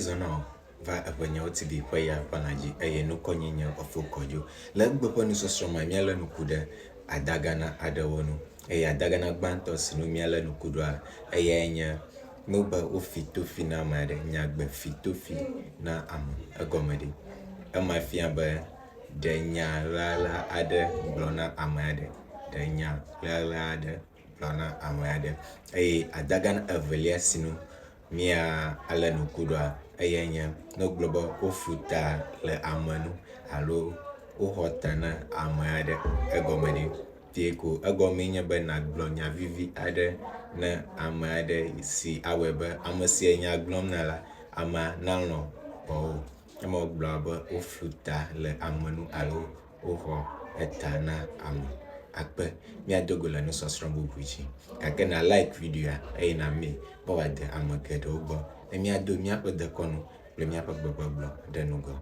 Zɔ na wò va Eʋenyawo TV ƒe ya ƒe lã dzi eye nukɔnye nye Efo Kɔdzo. Le egbe ƒe nusɔsrɔ̃ me míalé ŋku ɖe adagana aɖewo ŋu eye adagana gbãtɔ si ŋu míalé ŋku ɖoa eyae nye ne wobe wofi tofi na ame aɖe, nyagbe fi tofi na ame egɔme ɖe? Ema fia be ɖe nya ɣaɣla aɖe gblɔ na ame aɖe, ɖe nya ɣaɣla aɖe gblɔ na ame aɖe eye adagana evelia si ŋu Mía alé ŋku ɖoa, eyae nye ne wogblɔ be wofu ta le ame nu alo woxɔ ta na ame aɖe egɔme ɖe? Tie ko egɔmee nye be nàgblɔ nya vivi aɖe ne ame aɖe si awɔe be ame si nya gblɔm na la, amea nalɔ̃ gbɔwò. Ema wogblɔa be wofu ta le ame nu alo woxɔ eta na ame. Akpe míado go le nusɔsrɔ̃ bubu dzi. Gake na like videoa eye nàmee be wòade ame geɖewo gbɔ ne míado míaƒe dekɔnu kple míaƒe gbegbɔgblɔ ɖe ŋgɔ.